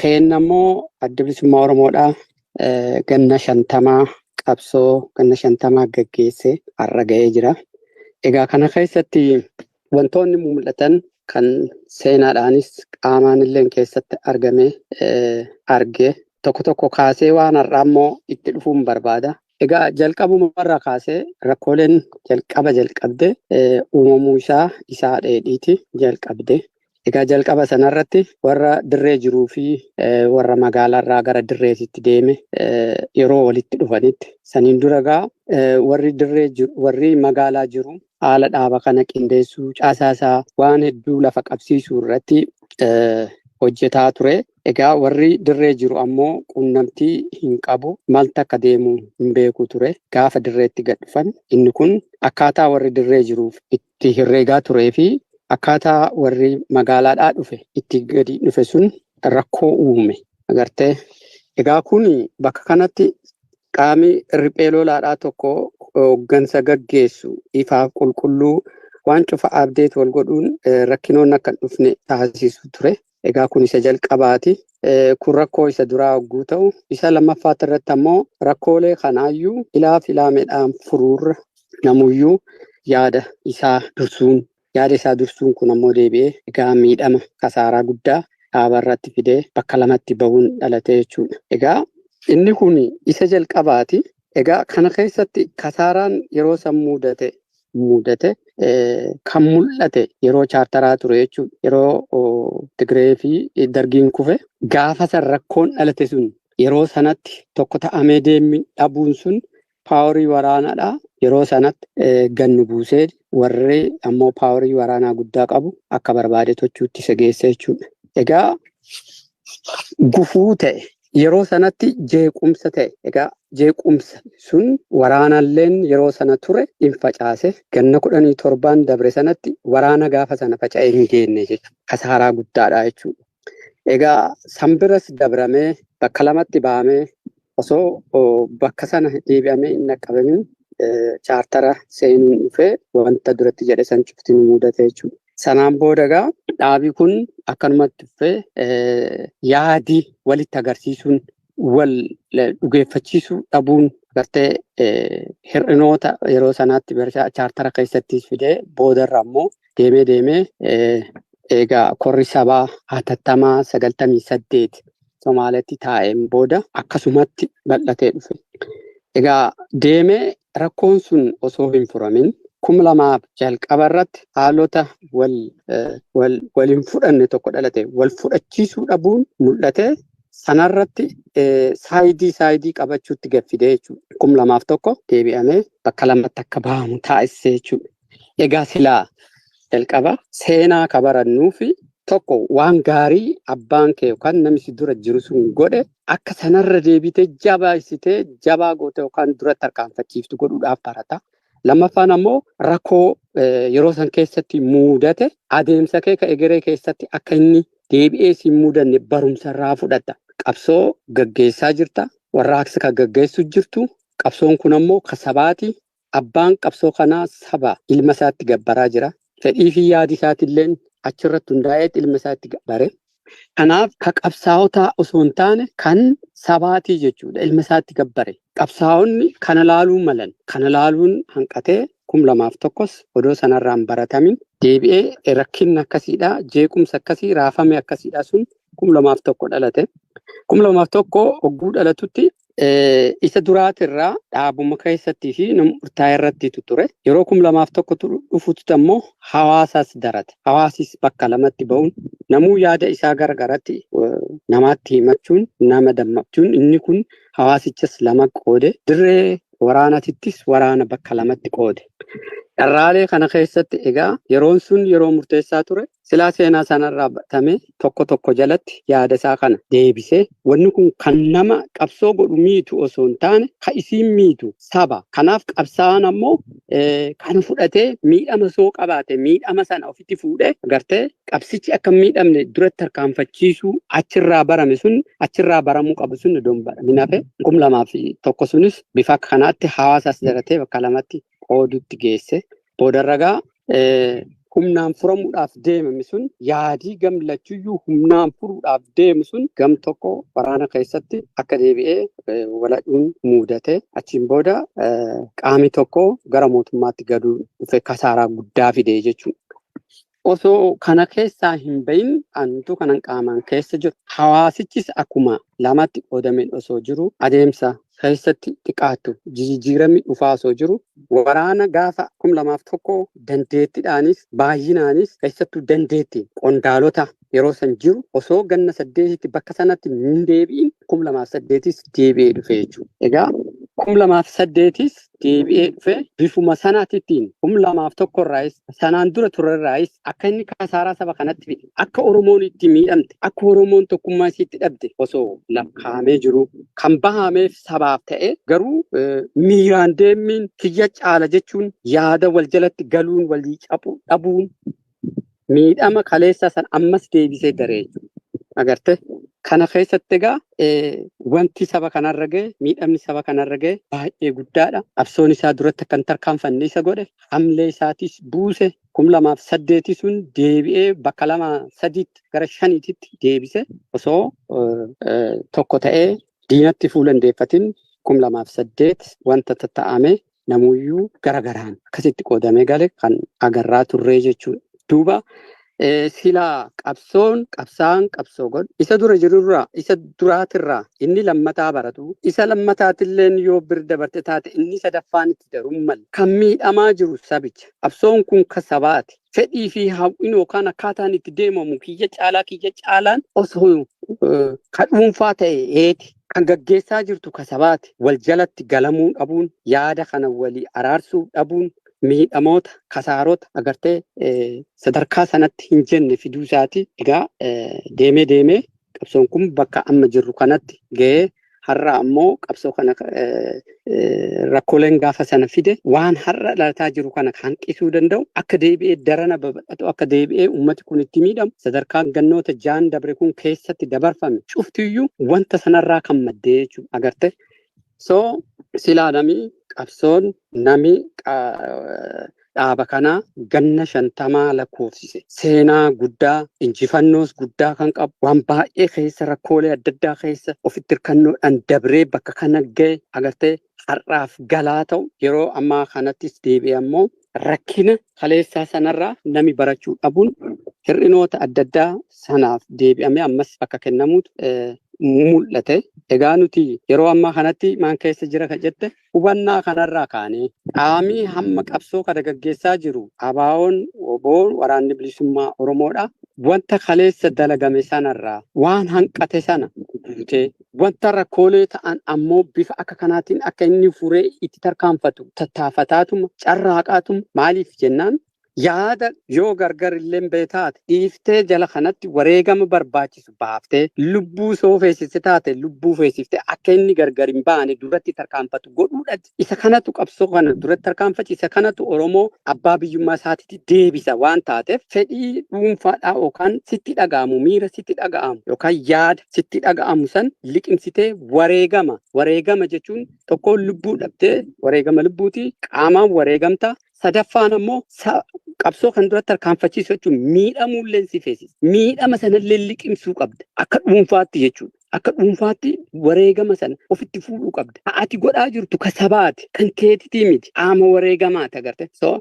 Keenna immoo Adda Bilisummaa Oromoodhaa ganna 50 qabsoo ganna 50 gaggeessee har'a ga'ee jira. Egaa kana keessatti wantoonni mul'atan kan seenaadhaanis qaamaan illee keessatti argame arge tokko tokko kaasee waan har'aa immoo itti dhufuun barbaada. Egaa jalqabumarraa kaasee rakkooleen jalqaba jalqabde uumamuu isaa dheedhiiti jalqabde. Egaa jalqaba sanarratti warra dirree jiruu fi warra magaalaarraa gara dirreetitti deeme yeroo walitti dhufanitti saniin dura gaa warri dirree jiru warri magaalaa jiru haala dhaaba kana qindeessuu caasaasaa waan hedduu lafa qabsiisuu irratti hojjetaa ture. Egaa warri dirree jiru ammoo quunnamtii hin qabu maaltu akka deemu hin beeku ture. Gaafa dirreetti gad dhufan inni kun akkaataa warri dirree jiruuf itti herreegaa turee fi akkaataa warri magaalaadhaa dhufe itti gadi dhufe sun rakkoo uume agartee. Egaa kun bakka kanatti qaamni riphee lolaadhaa tokko hooggansa gaggeessu ifaaf qulqulluu waan cufa abdeet wal godhuun rakkinoon akka hin dhufne taasisu ture. Egaa kun isa jalqabaati. Kun rakkoo isa duraa hogguu ta'u isa lammaffaatti irratti ammoo rakkoolee kanaayyuu ilaaf ilaameedhaan furuurra namuyyuu yaada isaa dursuun yaada isaa dursuun kun ammoo deebi'ee egaa miidhama kasaaraa guddaa dhaaba irratti fidee bakka lamatti bahuun dhalate jechuudha. Egaa inni kun isa jalqabaati. Egaa kana keessatti kasaaraan yeroo san mudate kan mul'ate yeroo chaartaraa ture jechuudha. Yeroo Tigree fi Dargiin kufe gaafa san rakkoon dhalate sun yeroo sanatti tokko ta'amee deemmi dhabuun sun paaworii waraanaadha. Yeroo sanatti gannu buusee warri ammoo paaworii waraanaa guddaa qabu akka barbaade tochuutti isa geesse jechuudha. Egaa gufuu ta'e yeroo sanatti jeequmsa ta'e. Egaa jeequmsa sun waraanalleen yeroo sana ture hin facaase. Ganna 17 dabre sanatti waraana gaafa sana faca'ee hin geenne jechuudha. Kasaaraa guddaadha jechuudha. Egaa sanbiras dabramee bakka lamatti bahamee osoo bakka sana deebi'amee hin dhaqqabamin chaartara seenuun dhufee wanta duratti jedhe san cufti nu mudate jechuudha. Sanaan booda egaa dhaabii kun akkanumatti dhufee yaadii walitti agarsiisuun wal dhugeeffachiisuu dhabuun agartee hir'inoota yeroo sanaatti chaartara keessattis fidee boodarra ammoo deemee deemee egaa korri sabaa hatattamaa 98 Somaaleetti taa'een booda akkasumatti bal'atee dhufe. Egaa deemee rakkoon sun osoo hin furamin 2000 jalqaba irratti haalota wal hin fudhanne tokko dhalate wal fudhachiisuu dhabuun mul'ate sanarratti saayidii qabachuutti gaffidee jechuudha. 2001 deebi'amee bakka lamatti akka bahamu taasise jechuudha. Egaa silaa jalqaba seenaa ka barannuu fi tokko waan gaarii abbaan kee yookaan namni si dura jiru sun godhe akka sanarra deebitee jabaasitee jabaa goote yookaan duratti harkaanfachiiftu godhuudhaaf barata. Lammaffaan ammoo rakkoo yeroo san keessatti mudate adeemsa kee ka egeree keessatti akka inni deebi'ee si mudanne barumsa irraa fudhatta. Qabsoo gaggeessaa jirta. Warraaqsa kan gaggeessu jirtu. Qabsoon kun ammoo ka sabaati. Abbaan qabsoo kanaa saba ilma isaatti gabbaraa jira. Fedhii fi yaadi isaatilleen achirratti hundaa'ee ilma isaatti gabbare. Kanaaf ka qabsaa'otaa osoo hin taane kan sabaatii jechuudha. Ilma isaatti gabbare. Qabsaa'onni kana laaluu malan. Kana laaluun hanqatee 2001 odoo sanarraan baratamin deebi'ee rakkinni akkasiidha. Jeequmsa akkasii raafame akkasiidha sun 2001 dhalate. 2001 hogguu dhalatutti isa duraatirraa dhaabuma keessattii fi nama murtaa'e irrattitu ture. Yeroo 2001 dhufutti ammoo hawaasaas darate. Hawaasis bakka lamatti ba'uun namuu yaada isaa gara garatti namaatti himachuun nama dammaqchuun inni kun hawaasichas lama qoode. Dirree waraanatittis waraana bakka lamatti qoode. Carraalee kana keessatti egaa yeroon sun yeroo murteessaa ture. Silaa seenaa sanarraa baratame tokko tokko jalatti yaada isaa kana deebisee wanni kun kan nama qabsoo godhu miitu osoo hin taane ka isiin miitu saba. Kanaaf qabsaa'aan ammoo kan fudhatee miidhama soo qabaate miidhama sana ofitti fuudhee agartee qabsichi akka miidhamne duratti harkaanfachiisuu achirraa barame sun achirraa baramuu qabu sun iddoo hin baramin hafe 2001 sunis bifa kanaatti hawaasaas daratee bakka lamatti qoodutti geesse. Boodarragaa Humnaan furamuudhaaf deemame sun, yaadii gam lachuyyuu humnaan furuudhaaf deemu sun, gam tokko waraana keessatti akka deebi'ee waladhuun mudate. Achiin booda qaamni tokko gara mootummaatti gaduu dhufe, kasaaraa guddaa fide jechuudha. Osoo kana keessaa hin bahin, antu kanan qaamaan keessa jiru, hawaasichis akkuma lamatti qoodameen osoo jiru, adeemsa keessatti xiqqaattu jijjiiramni dhufaa osoo jiru, waraana gaafa 2001 dandeettiidhaanis baay'inaanis, keessattuu dandeettiin qondaalota yeroo san jiru osoo ganna 8tti bakka sanatti hin deebi'in, 2008s deebi'ee dhufe jechuudha. Egaa 2008s deebi'ee dhufe, bifuma sanaatittiin 2001 irraayis sanaan dura turerraayis akka inni kasaaraa saba kanatti fide, akka Oromoon itti miidhamte, akka Oromoon tokkummaa isiitti dhabde osoo lakkaa'amee jiru, kan bahameef sabaaf ta'e garuu miiraan deemmiin kiyya caala jechuun, yaada wal jalatti galuun, walii cabu dhabuun miidhama kaleessaa san ammas deebisee daree jechuudha. Agarte, kana keessatti egaa wanti saba kanarra ga'e, miidhamni saba kanarra ga'e baay'ee guddaadha. Qabsoon isaa duratti akka hin tarkaanfanne isa godhe, hamlee isaatis buuse. 2008 sun deebi'ee bakka lama sadiitti gara shaniititti deebise. Osoo tokko ta'ee diinatti fuula hin deeffatin, 2008 wanta tatta'ame namuyyuu gara garaan akkasitti qoodamee gale kan agarraa turree jechuudha. Duuba silaa qabsoon qabsaan qabsoo godhu isa dura jirurraa, isa duraatirraa inni lammataa baratu, isa lammataatilleen yoo bir dabarte taate, inni sadaffaan itti daruu mala. Kan miidhamaa jiru sabicha. Qabsoon kun ka sabaati. Fedhii fi hawwiin yookaan akkaataan itti deemamu kiyya caalaa kiyya caalaan osoo ka dhuunfaa ta'e eeti. Kan gaggeessaa jirtu ka sabaati. Wal jalatti galamuu dhabuun, yaada kana walii araarsuu dhabuun, miidhamoota kasaarota agartee sadarkaa sanatti hin jenne fiduu isaati. Egaa deemee deemee qabsoon kun bakka amma jirru kanatti ga'ee, har'a ammoo qabsoo kana rakkooleen gaafa sana fide waan har'a dhalataa jiru kana hanqisuu danda'u, akka deebi'ee darana babal'atu, akka deebi'ee uummati kun itti miidhamu, sadarkaan gannoota jaan dabre kun keessatti dabarfame cuftiyyuu wanta sanarraa kan maddee jechuudha agarte. So silaa nami qabsoon nami dhaaba kanaa ganna 50 lakkoofsise, seenaa guddaa, injifannoos guddaa kan qabu, waan baay'ee keessa, rakkoolee adda addaa keessa ofitti hirkannoodhaan dabree bakka kana ga'e agartee, har'aaf galaa ta'u, yeroo ammaa kanattis deebi'e ammoo rakkina kaleessaa sanarraa nami barachuu dhabuun hir'inoota adda addaa sanaaf deebi'amee ammas bakka kennamuutu mul'ate. Egaa nuti yeroo ammaa kanatti maan keessa jira kan jette, hubannaa kanarraa kaanee qaamii hamma qabsoo kana gaggeessaa jiru ABO'n, WBO'n, Waraanni Bilisummaa Oromoodha. Wanta kaleessa dalagame sanarraa waan hanqate sana guutee, wanta rakkoolee ta'an ammoo bifa akka kanaatiin akka inni furee itti tarkaanfatu tattaafataatuma carraaqaatuma. Maaliif jennaan, yaada yoo gargar illee beetaate dhiiftee jala kanatti wareegama barbaachisu baaftee, lubbuu soo feesiste taate lubbuu feesiftee, akka inni gargar hin baane duratti tarkaanfatu godhuudha. Isa kanatu qabsoo kana duratti tarkaanfachiisa. Kanatu Oromoo abbaa biyyummaa isaatiitti deebisa waan taateef, fedhii dhuunfaadhaa yookaan sitti dhaga'amu, miira sitti dhaga'amu yookaan yaada sitti dhaga'amu san liqimsitee wareegama. Wareegama jechuun tokkoon lubbuu dhabdee wareegama lubbuuti, qaamaan wareegamta. Sadaffaan ammoo qabsoo kan duratti tarkaanfachiisu jechuun miidhamuullee si feesisa. Miidhama sanallee liqimsuu qabda. Akka dhuunfaatti jechuudha. Akka dhuunfaatti wareegama sana ofitti fuudhuu qabda. Ati godhaa jirtu ka sabaati. Kan keetitii miti. Qaama wareegamaati agarte. So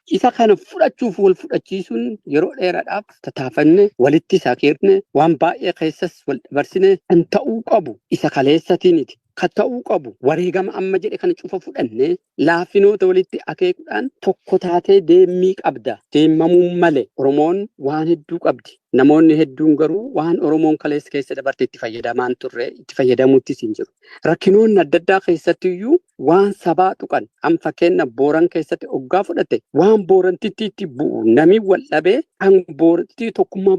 isa kana fudhachuuf wal fudhachiisuun yeroo dheeraadhaaf tattaafanne, walitti sakiirne, waan baay'ee keessas wal dabarsine. Kan ta'uu qabu isa kaleessatiiniti. Kan ta'uu qabu wareegama amma jedhe kana cufa fudhanne, laaffinoota walitti akeekuudhaan tokko taatee deemii qabda. Deemamuu malee Oromoon waan hedduu qabdi. Namoonni hedduun garuu waan Oromoon kaleessa keessa dabarte itti fayyadamaan turre, itti fayyadamuuttis hin jiru. Rakkinoonni adda addaa keessatti iyyuu waan sabaa tuqan, amma fakkeenya Booran keessatti oggaa fudhate, waan Boorantitti itti bu'u nami wal dhabee kan Boorantii tokkummaa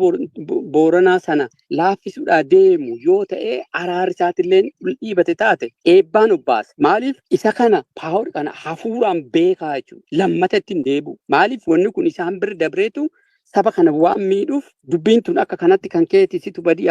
Booranaa sana laaffisuudhaa deemu yoo ta'e, araarri isaatillee dhiibate taate, eebbaan obbaasa. Maaliif isa kana power kana hafuuraan beekaa jechuudha. Lammata ittiin deebi'u. Maaliif wanni kun isaan bira dabreetu saba kana waan miidhuuf, dubbiin tun akka kanatti kan keeti situ badii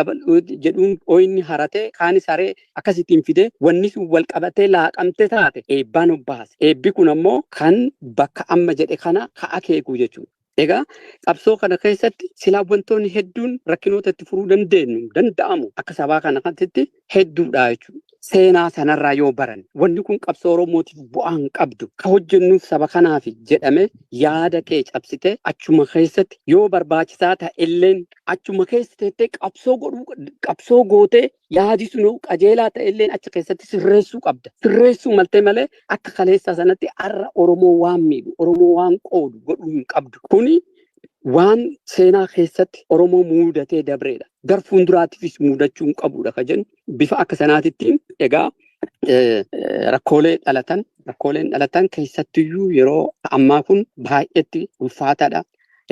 jedhuun ooyinni haratee kaanis haree akkasittiin fidee wanni sun wal qabatee laaqamte taate eebbaan obbaasa. Eebbi kun ammoo kan bakka amma jedhe kana ka akeeku jechuudha. Egaa qabsoo kana keessatti silaa wantoonni hedduun rakkinoota itti furuu dandeenyu danda'amu akka sabaa kana kanatti hedduudha jechuudha. Seenaa sanarraa yoo baran wanni kun qabsoo Oromootiif bu'aa hin qabdu ka hojjennuuf saba kanaaf jedhame yaada kee cabsite achuma keessatti yoo barbaachisaa ta'elleen achuma keessa teettee qabsoo godhuu qabsoo gootee yaadi sun qajeelaa ta'elleen achi keessatti sirreessuu qabda. Sirreessuu maltee malee akka kaleessaa sanatti har'a Oromoo waan miidhu Oromoo waan qoodu godhuu hin qabdu. Kuni waan seenaa keessatti Oromoo muudatee dabreedha. Gar fuulduraattifis muudachuu hin qabudha ka jennu bifa akka sanaatittiin egaa rakkoolee dhalatan rakkooleen dhalatan keessattiyyuu yeroo ammaa kun baay'eetti ulfaataadha.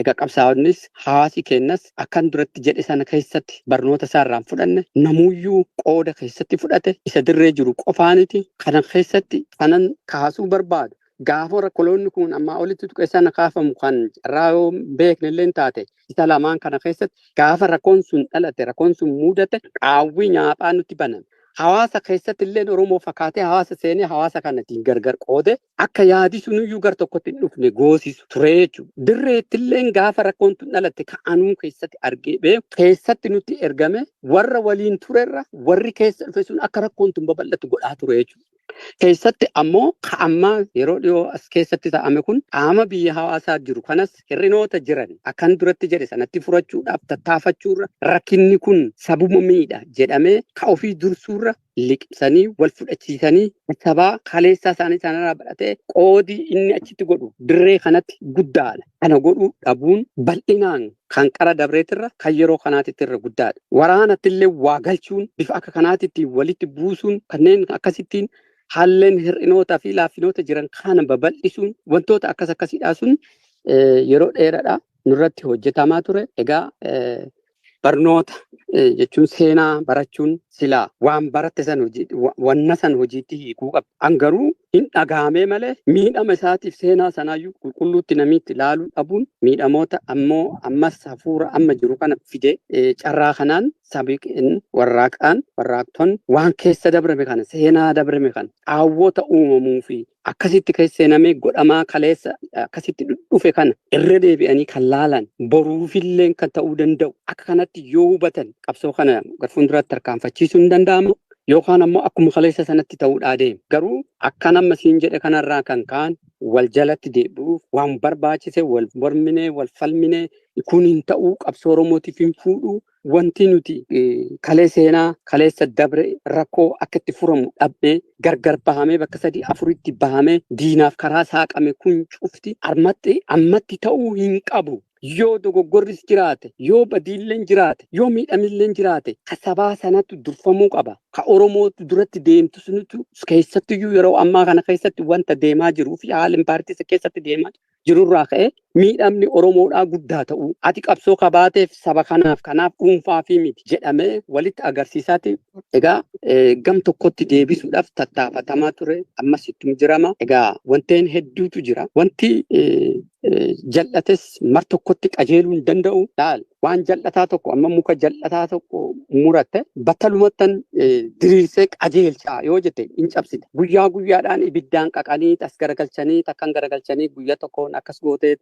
Egaa qabsaa'onnis hawaasi keenyas akkan duratti jedhe sana keessatti barnoota isaarraan fudhanne namuyyuu qooda keessatti fudhate isa dirree jiru qofaaniti kana keessatti kanan kaasuu barbaadu. Gaafa rakkoloonni kun ammaa olitti tuqe sana kaafamu kan carraa yoo beekne illee taate isa lamaan kana keessatti gaafa rakkoon sun dhalate rakkoon sun mudate qaawwi nyaaphaa nutti baname. Hawaasa keessatti illee Oromoo fakkaatee hawaasa seenee hawaasa kana ittiin gargar qoode akka yaadi sunuyyuu gar tokkotti hin dhufne goosisu ture jechuudha. Dirreetti illee gaafa rakkoon tun dhalatte ka'anuu keessatti argee beeku keessatti nutti ergame warra waliin turerra warri keessa dhufe sun akka rakkoon tun babal'atu godhaa ture jechuudha. Keessatti ammoo ka'ammaa yeroo dhiyoo as keessatti ta'ame kun qaama biyya hawaasaa jiru kanas hir'inoota jiran akkan duratti jedhe sanatti furachuudhaaf tattaafachuurra rakkinni kun sabuma miidha jedhamee ka ofii dursuurra liqimsanii wal fudhachiisanii sabaa kaleessaa isaanii sanarraa baratee qoodii inni achitti godhu dirree kanatti guddaadha. Kana godhuu dhabuun bal'inaan kan qara dabreetirra kan yeroo kanaatitti irra guddaadha. Waraanatti illee waa galchuun bifa akka kanaatitti walitti buusuun kanneen akkasittiin haalleen hir'inootaa fi laaffinoota jiran kana babal'isuun wantoota akkas akkasiidhaa sun yeroo dheeraadha nurratti hojjetamaa ture. Egaa barnoota jechuun seenaa barachuun silaa waan baratte san hojii wanna san hojiitti hiikuu qaba. An garuu hin dhagaamee malee miidhama isaatiif seenaa sanaayyuu qulqulluutti namitti ilaaluu dhabuun miidhamoota ammoo ammas hafuura amma jiru kana fide carraa kanaan sabiqin warraaqaan warraaqton waan keessa dabrame kana seenaa dabrame kana qaawwota uumamuu fi akkasitti keessa seenamee godhamaa kaleessa akkasitti dhufe kana irra deebi'anii kan laalan boruufillee kan ta'uu danda'u akka kanatti yoo hubatan qabsoo kana gara fuulduratti tarkaanfachiisuu hin danda'amu. Yookaan ammoo akkuma kaleessa sanatti ta'uudhaa deema. Garuu akka nama siin jedhe kanarraa kan ka'an wal jalatti deebi'uuf waan barbaachise wal morminee wal falminee kun hin ta'uu qabsoo Oromootiif hin fuudhuu wanti nuti kalee seenaa kaleessa dabre rakkoo akka itti furamu dhabnee gargar bahamee bakka sadii afuritti bahamee diinaaf karaa saaqame kun cufti ammatti ammatti ta'uu hin qabu. Yoo dogoggorris jiraate, yoo badiilleen jiraate, yoo miidhamilleen jiraate, ka sabaa sanatu durfamuu qaba. Ka Oromootu duratti deemtu sunitu keessattiyyuu yeroo ammaa kana keessatti wanta deemaa jiruu fi haala paartii keessatti deemaa jirurraa ka'ee miidhamni Oromoodhaa guddaa ta'uu ati qabsoo kabaateef saba kanaaf kanaaf dhuunfaa fi miti jedhamee walitti agarsiisaati. Egaa gam tokkotti deebisuudhaaf tattaafatamaa ture ammas ittuma jirama. Egaa wanteen hedduutu jira. Wanti jal'ates mar tokkotti qajeeluu hin danda'u. Laal waan jal'ataa tokko amma muka jal'ataa tokko muratte battalumattan diriirsee qajeelchaa yoo jette hin cabsite. Guyyaa guyyaadhaan ibiddaan qaqanii as garagalchanii takkan garagalchanii guyyaa tokkoon akkas gootee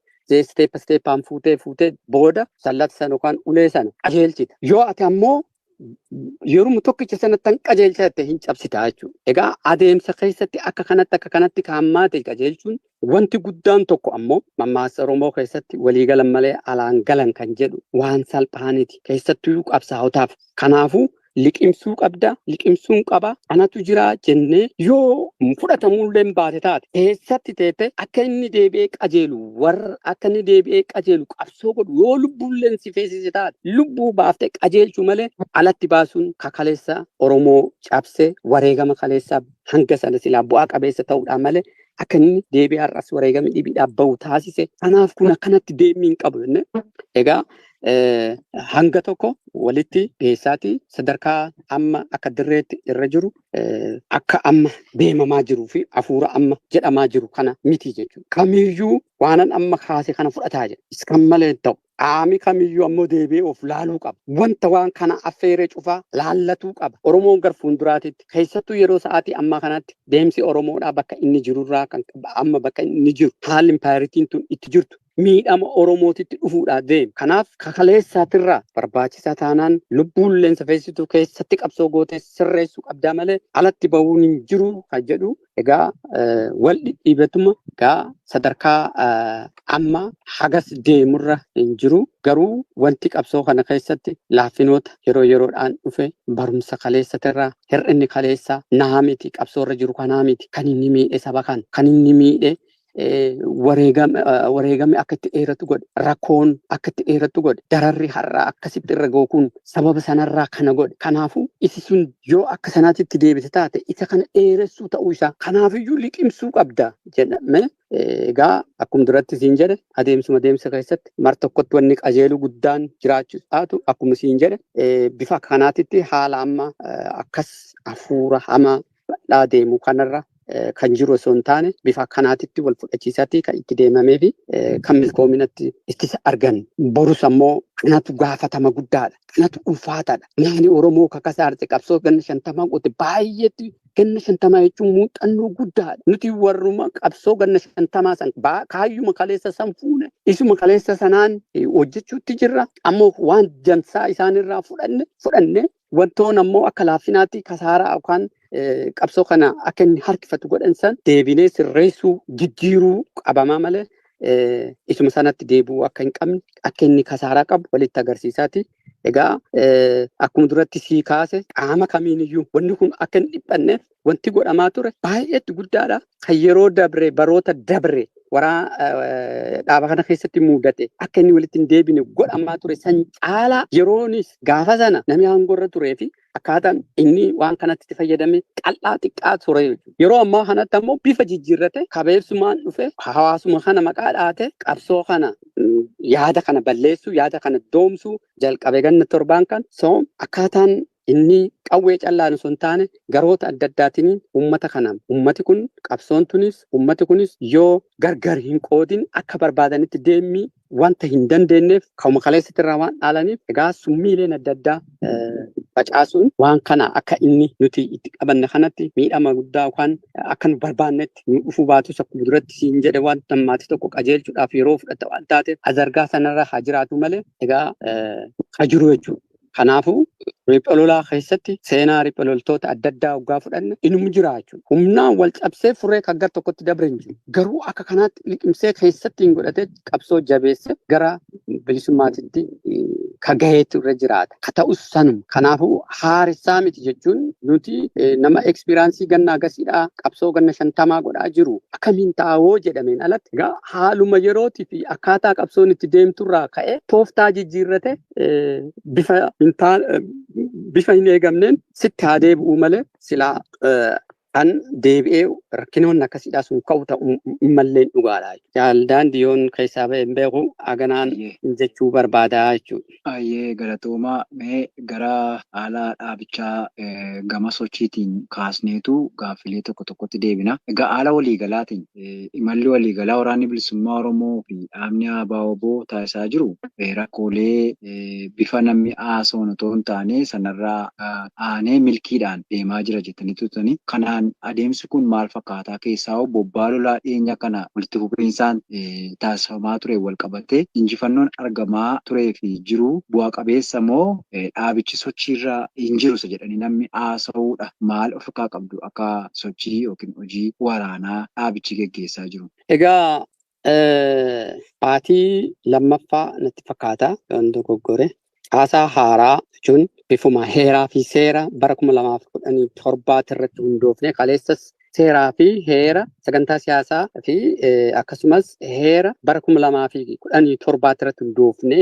steep steepaan fuutee fuutee booda sallata sana yookaan ulee sana qajeelchita. Yoo ati ammoo yeruma tokkicha sanattan qajeelcha hin cabsita jechuudha. Egaa adeemsa keessatti akka kanatti akka kanatti kaammaate qajeelchuun wanti guddaan tokko ammoo mammaaksa Oromoo keessatti walii galan malee alaan galan kan jedhu waan salphaaniti. Keessattuu qabsaa'otaaf. Kanaafuu liqimsuu qabda, liqimsuun qaba, anatu jira jennee yoo fudhatamuullee baate taate keessatti teete akka inni deebi'ee qajeelu warra akka inni deebi'ee qajeelu qabsoo godhu yoo lubbuulleen si feesise taate lubbuu baaftee qajeelchuu malee alatti baasuun kakaleessa Oromoo cabsee wareegama kaleessaa hanga sana silaa bu'aa qabeessa ta'uudhaan malee akka inni deebi'ee har'as wareegama dhibiidhaaf bahu taasise. Kanaaf kun akkanatti deemii hin qabu jennee egaa hanga tokko walitti geessaati sadarkaa amma akka dirreetti irra jiru akka amma deemamaa jiruu fi hafuura amma jedhamaa jiru kana miti jechuudha. Kamiyyuu waanan amma kaase kana fudhataa jira. Kan malee ta'u. Qaami kamiyyuu ammoo deebi'ee of laaluu qaba. Wanta waan kana affeeree cufaa laallatuu qaba. Oromoon gar fuulduraatitti keessattuu yeroo sa'aatii ammaa kanatti deemsi Oromoodhaa bakka inni jirurraa kan amma bakka inni jiru haalli impaayeritiin tun itti jirtu. miidhama Oromootitti dhufuudhaa deema. Kanaaf kakaleessaatirraa barbaachisaa taanaan lubbuun safeessituu keessatti qabsoo gootee sirreessuu qabdaa malee alatti bahuun hin jiru kan jedhu egaa wal dhidhiibatuma egaa sadarkaa amma hagas deemurra hin jiru. Garuu wanti qabsoo kana keessatti laaffinoota yeroo yeroodhaan dhufe barumsa kaleessatirraa hir'inni kaleessaa naa miti qabsoorra jiru kanaa miti kan inni miidhe saba kana kan inni miidhe wareegame akka itti dheeratu godhe rakkoon akka itti dheeratu godhe dararri har'aa akkasitti irra gookuun sababa sanarraa kana godhe. Kanaafuu isi sun yoo akka sanaatti deebite taate isa kana dheeressuu ta'uu isaa kanaafiyyuu liqimsuu qabda jedhame. Egaa akkuma duratti siin jedhe adeemsuma adeemsa keessatti mar tokkotti wanni qajeeluu guddaan jiraachuu taatu akkuma siin jedhe bifa kanaatitti haala amma akkas hafuura hamaa bal'aa deemu kanarra kan jiru osoo hin taane bifa kanaatitti wal fudhachiisaatti kan itti deemamee fi kan milkoominatti ittisa argan. Borus ammoo kanatu gaafatama guddaadha. Kanatu ulfaataadha. Naani Oromoo kakasaarte qabsoo ganna 50 qote baay'eetti ganna 50 jechuun muuxannoo guddaadha. Nuti warruma qabsoo ganna 50 san kaayyuma kaleessa san fuune isuma kaleessa sanaan hojjechuutti jirra. Ammoo waan dansaa isaanirraa fudhanne wantoon ammoo akka laaffinaatti kasaaraa yookaan qabsoo kana akka inni harkifatu godhan san deebinee sirreessuu jijjiiruu qabamaa malee isuma sanatti deebi'uu akka hin qabne akka inni kasaaraa qabu walitti agarsiisaati. Egaa akkuma duratti sii kaase qaama kamiiniyyuu wanni kun akka hin dhiphanneef wanti godhamaa ture baay'eetti guddaadha. Kan yeroo dabre baroota dabre waraa dhaaba kana keessatti mudate akka inni walitti hin deebine godhamaa ture san caalaa yeroonis gaafa sana namni aangorra turee fi akkaataan inni waan kanatti itti fayyadame qal'aa xiqqaa ture. Yeroo ammaa kanatti ammoo bifa jijjiirrate kabeebsumaan dhufe hawaasuma kana maqaa dhaate qabsoo kana yaada kana balleessuu yaada kana doomsuu jalqabe ganna 7 kan so akkaataan inni qawwee callaan osoo hin taane garoota adda addaatiin uummata kana uummati kun qabsoon tunis uummati kunis yoo gargar hin qoodin akka barbaadanitti deemii wanta hin dandeenyeef kauma kaleessatti irraa waan dhaalaniif egaa summiileen adda addaa facaasuun waan kana akka inni nuti itti qabanne kanatti miidhama guddaa yookaan akka nu barbaannetti nu dhufuu baatus akkuma duratti siin jedhe waan maatii tokko qajeelchuudhaaf yeroo fudhata waan taateef azargaa sanarra haa jiraatu malee egaa haa jiru jechuudha. Kanaafuu riphee lolaa keessatti seenaa riphee loltoota adda addaa waggaa fudhanne inuma jira jechuudha. Humnaan wal cabsee furee kan gara tokkotti dabre hin jiru. Garuu akka kanaatti liqimsee keessatti hin godhatee qabsoo jabeesse gara bilisummaatitti ka gaheetu irra jiraata. Ka ta'us sanuma. Kanaafuu haaressaa miti jechuun nuti nama ekspiraansii ganna agasiidhaa qabsoo ganna 50 godhaa jiru. Akkamiin taa'oo jedhameen alatti egaa haaluma yerootii fi akkaataa qabsoon itti deemturraa ka'ee tooftaa jijjiirrate bifa hin eegamneen sitti haa deebi'uu malee silaa kan deebi'ee rakkinoonni akkasiidhaa sun ka'u ta'uu hin malleen dhugaadha. Jaaldaan diyoon keessaa ba'e hin beeku haganaan jechuu barbaadaa jechuudha. Ayyee galatoomaa mee gara haala dhaabichaa gama sochiitiin kaasneetu gaaffilee tokko tokkotti deebina. Egaa haala waliigalaatiin imalli waliigalaa waraanni bilisummaa Oromoo fi dhaabni ABO taasisaa jiru rakkoolee bifa namni haasa'uun otoo hin taane sanarraa aanee milkiidhaan deemaa jira jettanii turtanii. Kanaan adeemsi kun maal fakkaataa keessaa bobbaa lolaa dhiyeenya kana walitti fufinsaan taasifamaa ture wal qabatee injifannoon argamaa turee fi jiru bu'aa qabeessa moo dhaabichi sochiirra hin jiru isa jedhanii namni haasa'uudha. Maal of harkaa qabdu akka sochii yookiin hojii waraanaa dhaabichi geggeessaa jiru? Egaa baatii lammaffaa natti fakkaata yoon dogoggore. Caasaa haaraa jechuun bifuma heeraa fi seera bara 2017 irratti hundoofne kaleessas seeraa fi heera sagantaa siyaasaa fi akkasumas heera bara 2017 irratti hundoofne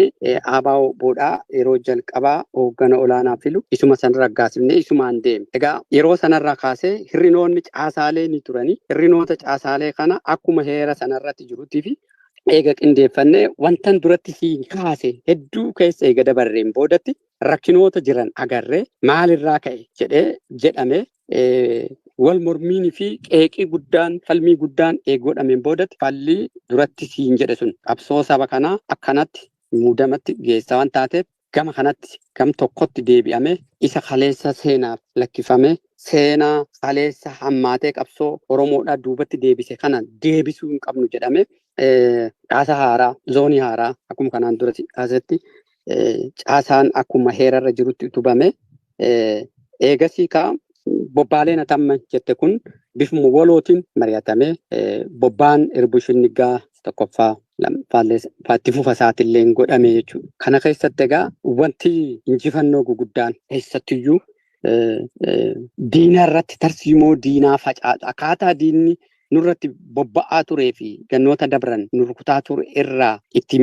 ABO boodhaa yeroo jalqabaa hooggana olaanaa filu isuma sanarra raggaasifne isumaan deeme. Egaa yeroo sanarraa kaasee hirrinoonni caasaalee ni turani. Hirrinoota caasaalee kana akkuma heera sanarratti jirutti fi eega qindeeffannee wantan duratti siin kaase hedduu keessa eega dabarreen boodatti rakkinoota jiran agarree maalirraa ka'e jedhee jedhame wal mormiinii fi qeeqii guddaan falmii guddaan eegodhameen boodatti falli duratti siin jedhe sun qabsoo saba kanaa akkanatti muudamatti geessa waan taateef gama kanatti gam tokkotti deebi'ame isa kaleessa seenaaf lakkifame seenaa kaleessa hammaatee qabsoo Oromoodhaa duubatti deebise kana deebisuu hin qabnu jedhame. Caasaa haaraa, zoonii haaraa akkuma kanaan dura kaasetti caasaan akkuma heerarra jirutti utubame eegasii kaa bobbaaleen atamma jette kun bifuma walootiin mari'atamee bobbaan Irbuu Shinniggaa tokkoffaa lammaffaallee itti fufa isaatillee godhame jechuudha. Kana keessatti egaa wanti injifannoo guguddaan keessattiyyuu diina irratti tarsiimoo diinaa facaatu akkaataa diinni nurratti bobba'aa turee fi gannoota dabran nu rukutaa ture irraa itti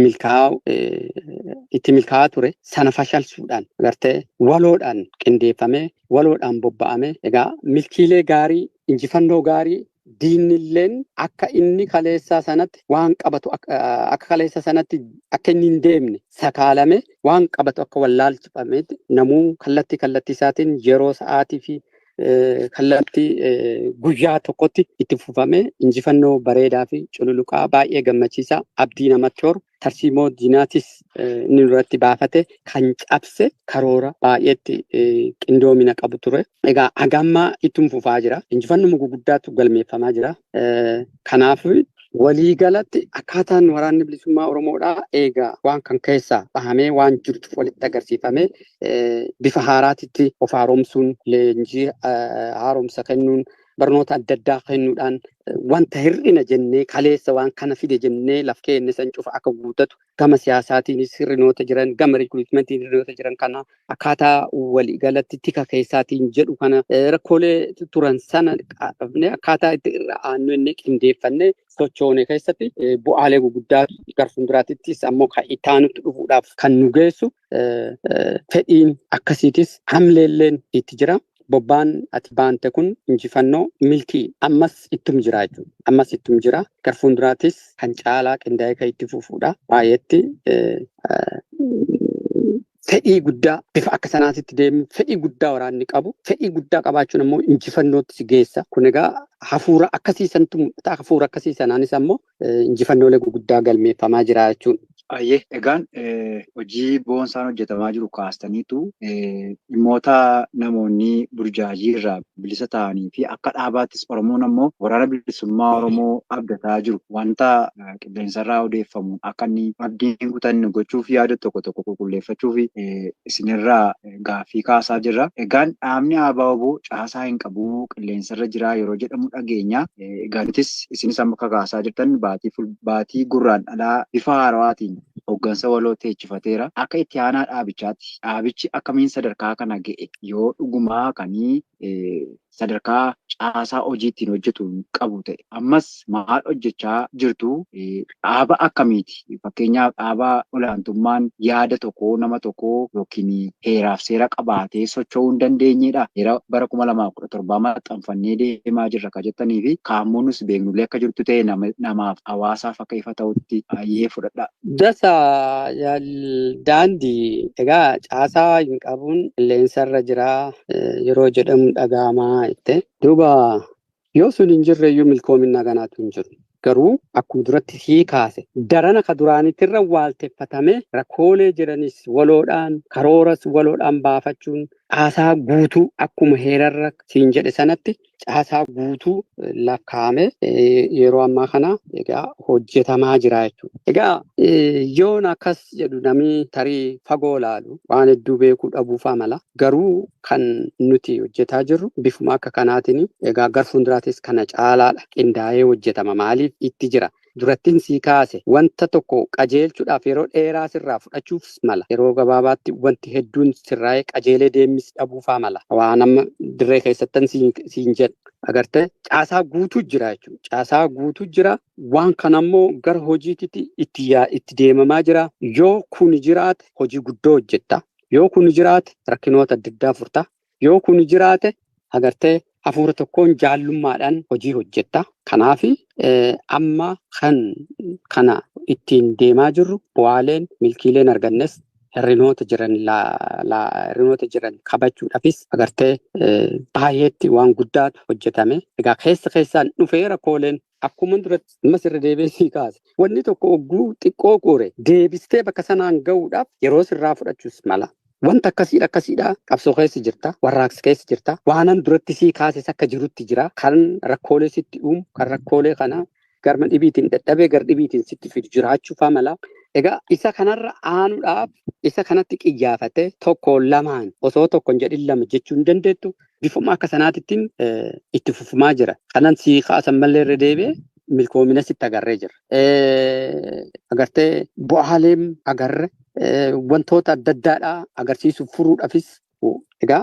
milkaa'aa ture sana fashalsuudhaan agartee waloodhaan qindeeffamee waloodhaan bobba'amee egaa milkiilee gaarii injifannoo gaarii diinilleen akka inni kaleessaa sanatti waan qabatu akka kaleessa sanatti akka inni hin deemne sakaalame waan qabatu akka wallaalchifametti namuu kallattii kallattii isaatiin yeroo sa'aatii fi kallattii guyyaa tokkotti itti fufamee injifannoo bareedaa fi cululuqaa baay'ee gammachiisaa abdii namatti horu tarsiimoo diinaatis inni duratti baafate kan cabse karoora baay'eetti qindoomina qabu ture. Egaa hagammaa ittum fufaa jira. Injifannoo guguddaatu galmeeffamaa jira. Kanaaf waliigalatti akkaataan waraanni bilisummaa Oromoodhaa eegaa waan kan keessaa bahamee waan jirtu walitti agarsiifamee bifa haaraatitti of haaromsuun leenjii haaromsa kennuun barnoota adda addaa kennuudhaan wanta hir'ina jennee kaleessa waan kana fide jennee laf keenne san cufa akka guutatu gama siyaasaatiinis hir'inoota jiran gama rikruutmentiin hir'inoota jiran kana akkaataa waliigalatti tika keessaatiin jedhu kana rakkoolee turan sana qabnee akkaataa itti irra aannu inni qindeeffannee sochoone keessatti bu'aalee guguddaa gara fuulduraattis ammoo kan itti aanutti dhufuudhaaf kan nu geessu fedhiin akkasiitis hamleelleen itti jira. Bobbaan ati baante kun injifannoo milkii ammas ittum jira jechuudha. Ammas ittum jira. Gara fuulduraattis kan caalaa qindaa'ee kan itti fufuudha. Baay'eetti fedhii guddaa bifa akka sanaatitti deemu fedhii guddaa waraanni qabu fedhii guddaa qabaachuun ammoo injifannootti si geessa. Kun egaa hafuura akkasii santu mul'ata. Hafuura akkasii sanaanis ammoo injifannoolee guguddaa galmeeffamaa jira jechuudha. Ayyee egaan hojii boonsaan hojjetamaa jiru kaastaniitu dhimmoota namoonni burjaajii irraa bilisa ta'anii fi akka dhaabaattis Oromoon ammoo waraana bilisummaa Oromoo abdataa jiru wanta qilleensarraa odeeffamu akka inni abdiin hin kutanne gochuuf yaada tokko tokko qulqulleeffachuuf isinirraa gaaffii kaasaa jirra. Egaan dhaabni ABO caasaa hin qabu qilleensarra jira yeroo jedhamu dhageenya. Egaa nutis isinis amma kakaasaa jirtan baatii gurraan alaa bifa haarawaatiin hooggansa waloo teechifateera. Akka itti aanaa dhaabichaatti dhaabichi akkamiin sadarkaa kana ga'e yoo dhugumaa kanii sadarkaa caasaa hojii ittiin hojjetu qabu ta'e ammas maal hojjechaa jirtu dhaaba akkamiiti? Fakkeenyaaf dhaaba olaantummaan yaada tokkoo nama tokkoo yookiin heeraaf seera qabaatee socho'uu hin dandeenyedha. Heera bara 2017 maxxanfannee deemaa jirra kan jettanii fi kaammoo nus beeknullee akka jirtu ta'e namaaf hawaasaaf akka ifa ta'utti baay'ee fudhadha. Dasa daandii egaa caasaa hin qabuun qilleensarra jira yeroo jedhamu dhaga'amaa jette. Duuba yoo sun hin jirre iyyuu milkoominaa kanaatu hin jiru. Garuu akkuma duratti sii kaase darana ka duraanitti irra waalteffatame rakkoolee jiranis waloodhaan karooras waloodhaan baafachuun caasaa guutuu akkuma heerarra siin jedhe sanatti caasaa guutuu lakkaa'ame yeroo ammaa kana egaa hojjetamaa jira jechuudha. Egaa yoon akkas jedhu namni tarii fagoo laalu waan hedduu beekuu dhabuufaa mala. Garuu kan nuti hojjetaa jirru bifuma akka kanaatiin egaa gara fuulduraattis kana caalaadha qindaa'ee hojjetama. Maaliif itti jira? Durattiin sii kaase wanta tokko qajeelchuudhaaf yeroo dheeraa sirraa fudhachuuf mala. Yeroo gabaabaatti wanti hedduun sirraa'ee qajeelee deemis dhabuufaa mala. Waan amma dirree keessattan siin jedhu agartee caasaa guutuu jira jechuudha. Caasaa guutuu jira. Waan kana ammoo gara hojiitti itti deemamaa jira. Yoo kun jiraate hojii guddoo hojjetta. Yoo kun jiraate rakkinoota adda addaa furta. Yoo kun jiraate agartee hafuura tokkoon jaallummaadhaan hojii hojjetta. Kanaaf amma kan kana ittiin deemaa jirru bu'aaleen milkiileen argannes hir'inoota jiran hir'inoota jiran kabachuudhaafis agartee baay'eetti waan guddaatu hojjetame. Egaa keessa keessaan dhufee rakkooleen akkuma duratti ammas irra deebi'ee sii kaase. Wanni tokko ogguu xiqqoo qoore deebistee bakka sanaan gahuudhaaf yeroo sirraa fudhachuus mala. Wanta akkasiidha akkasiidha qabsoo keessa jirta warraaqsa keessa jirta waanan duratti sii kaases akka jirutti jira kan rakkoolee sitti uumu kan rakkoolee kana Garma dhibiitiin dadhabee gar dhibiitiin sitti fidu jiraachuu faa mala. Egaa isa kanarra aanuudhaaf isa kanatti qiyyaafatee tokko lamaan osoo tokko hin jedhin lama jechuu hin dandeettu bifuma akka sanaatittiin itti fufumaa jira. Kanan sii kaasan mallee irra deebi'ee milkoomina sitti agarree jira. Agartee bu'aaleen agarre wantoota adda addaadhaa agarsiisuuf furuudhaafis egaa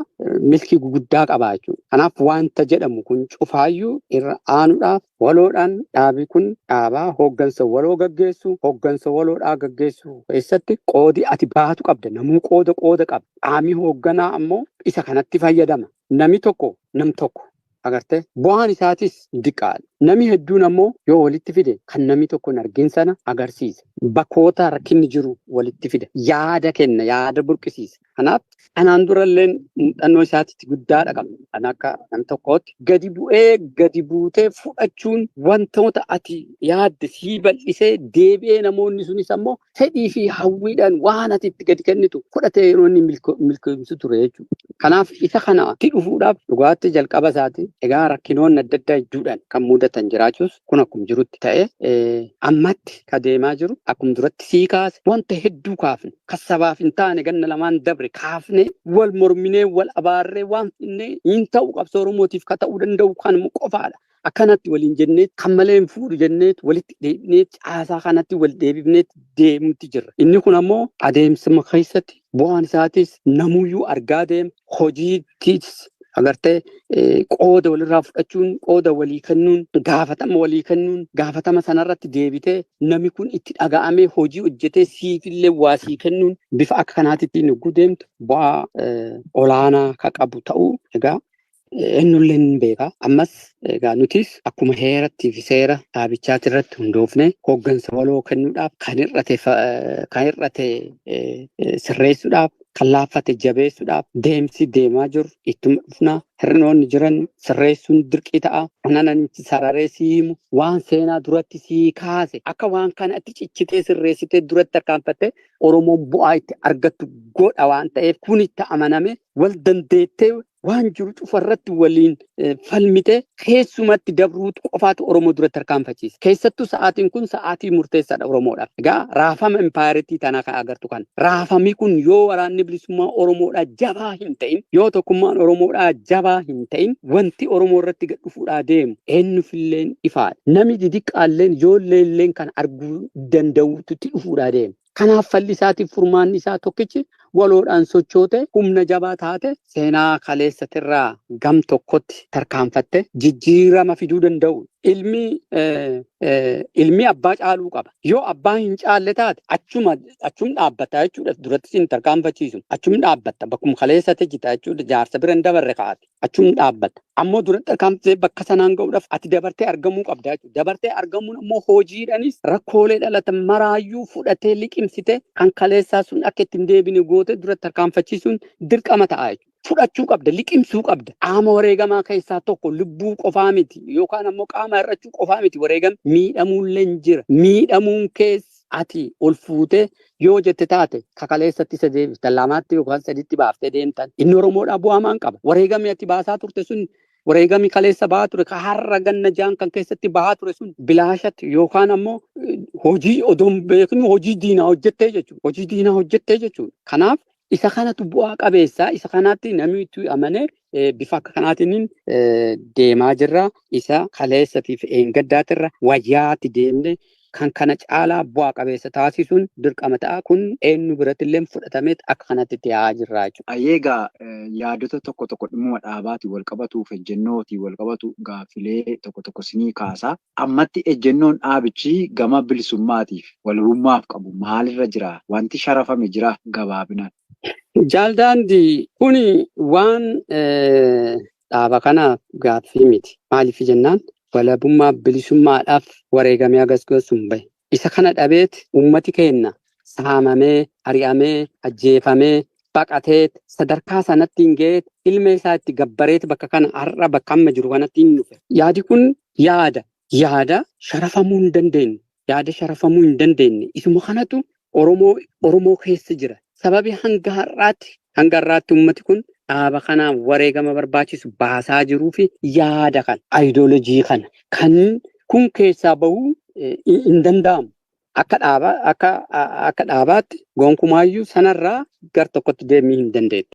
milkii guguddaa qaba jechuudha. Kanaaf wanta jedhamu kun cufaayyuu irra aanuudhaaf waloodhaan dhaabi kun dhaabaa hooggansa waloo gaggeessu hooggansa waloodhaa gaggeessu keessatti qoodi ati baatu qabda. Namuu qooda qooda qaba. Qaamni hoogganaa ammoo isa kanatti fayyadama. Nami tokko nam tokko agartee bu'aan isaatis diqqaadha. Nami hedduun ammoo yoo walitti fide kan nami tokko hin argin sana agarsiisa. Bakkoota rakkinni jiru walitti fida. Yaada kenna, yaada burqisiisa. Kanaaf kanaan durallee muuxannoo isaatitti guddaadha qabna. Kan akka nam tokkootti gadi bu'ee gadi buutee fudhachuun wantoota ati yaadde sii bal'isee deebi'ee namoonni sunis ammoo fedhii fi hawwiidhaan waan ati itti gadi kennitu fudhatee yeroo inni milkoomsu ture jechuudha. Kanaaf isa kanatti dhufuudhaaf dhugaatti jalqaba isaati. Egaa rakkinoonni adda addaa hedduudhaan kan mudatan jiraachuus kun akkuma jirutti ta'e ammatti ka deemaa jiru akkuma duratti sii kaase wanta hedduu kaafne kan sabaaf hin taane ganna lamaan dabre kaafne wal morminee wal abaarree waan finne hin ta'u qabsoo Oromootiif ka ta'uu danda'u kanuma qofaadha. Akkanatti waliin jennee kan malee hin fuudhu jennee walitti deebinee caasaa kanatti wal deebifnee deemutti jirra. Inni kun ammoo adeemsuma keessatti bu'aan isaatis namuyyuu argaa deema hojiittis agartee qooda walirraa fudhachuun qooda walii kennuun gaafatama walii kennuun gaafatama sanarratti deebitee namni kun itti dhaga'amee hojii hojjetee siifillee waa sii kennuun bifa akka kanaatitti yogguu deemtu bu'aa olaanaa kan qabu ta'uu egaa eenyullee ni beeka. Ammas egaa nutis akkuma heerattii fi seera dhaabichaati irratti hundoofne hooggansa waloo kennuudhaaf kan hir'ate sirreessuudhaaf kan laaffate jabeessuudhaaf deemsi deemaa jiru ittuma dhufna. Hir'inoonni jiran sirreessuun dirqii ta'a. Namichi sararee sii himu waan seenaa duratti sii kaase akka waan kanatti cichitee sirreessitee duratti tarkaanfattee Oromoon bu'aa itti argattu godha waan ta'eef kun itti amaname wal dandeettee waan jiru cufarratti waliin falmite keessumatti dabruutu qofaatu Oromoo duratti tarkaanfachiisa. Keessattuu sa'aatiin kun sa'aatii murteessaadha Oromoodhaaf. Egaa raafama impaayeritii tanaa kan agartu kana. Raafamni kun yoo waraanni bilisummaa Oromoodhaa jabaa hin ta'in, yoo tokkummaan Oromoodhaa jabaa hin ta'in, wanti Oromoo irratti gad dhufuudhaa deemu eenyufilleen ifaadha. Namni didiqqaalleen ijoolleelleen kan arguu danda'uutu dhufuudhaa deema. Kanaaf falli isaatiif furmaanni isaa tokkichi waloodhaan sochoote humna jabaa taate seenaa kaleessatirraa gam tokkotti tarkaanfatte jijjiirama fiduu danda'u. Ilmi abbaa caaluu qaba. Yoo abbaa hin caalle taate achum dhaabbata jechuudha. Duratti sin tarkaanfachiisu. Achum dhaabbatta. Bakkuma kaleessatti jita jechuudha. Jaarsa bira hin dabarre kaate. Achum dhaabbata. Ammoo duratti tarkaanfatee bakka sanaan ga'uudhaaf ati dabartee argamuu qabda jechuudha. Dabartee argamuun ammoo hojiidhaanis rakkoolee dhalatan maraayyuu fudhatee liqimsite kan kaleessaa sun akka ittiin deebine goote duratti tarkaanfachiisuun dirqama ta'a jechuudha. Fudhachuu qabda, liqimsuu qabda. Qaama wareegamaa keessaa tokko lubbuu qofaa miti yookaan ammoo qaama hir'achuu qofaa miti wareegame miidhamuullee hin jira. Miidhamuun keessa ati ol fuutee yoo jette taate kakaleessatti isa deebifta lamaatti yookaan sadiitti baaftee deemtan. Inni Oromoodhaa bu'aa maan qaba? Wareegamni ati baasaa turte sun wareegamni kaleessa bahaa ture ka har'a ganna jaan kan keessatti bahaa ture sun bilaashatti yookaan ammoo hojii odoo hin beeknu hojii diinaa hojjettee jechuudha. Hojii diinaa hojjettee jechuudha. Kanaaf isa kanatu bu'aa qabeessa. Isa kanaatti namni itti amanee bifa akka kanaatiin deemaa jirra. Isa kaleessatiif eengaddaatirra wayyaatti deemne kan kana caalaa bu'aa qabeessa taasisuun dirqama ta'a. Kun eenyu biratti illee fudhatamee akka kanatti itti yaa'aa jirra jechuudha. Egaa yaadota tokko tokko dhimma dhaabaatiin wal qabatuuf ejjennootiin wal qabatu gaaffilee tokko tokko sinii kaasaa. Ammatti ejjennoon dhaabichi gama bilisummaatiif walabummaaf qabu maalirra jira? Wanti sharafame jira gabaabinaan. Jaaldaandii kuni waan dhaaba kanaaf gaaffii miti. Maaliif jennaan walabummaa bilisummaadhaaf wareegamee hagas sun bahe. Isa kana dhabeet uummati keenya saamamee, ari'amee, ajjeefamee, baqatee sadarkaa sanatti hin ga'ee ilma isaa itti gabbareet bakka kana har'a bakka amma jiru kanatti hin dhufe. Yaadi kun yaada sharafamuu hin dandeenye. Yaada sharafamuu hin dandeenye. Isuma kanatu Oromoo keessa jira. Sababi hanga har'aatti uummati kun dhaaba kanaaf wareegama barbaachisu baasaa jiruu fi yaada kana, aayidoolojii kana kan Kun keessaa bahuu hin danda'amu. Akka dhaabaa akka akka dhaabaatti gonkumaayyuu sanarraa gar tokkotti deemuu hin dandeettu.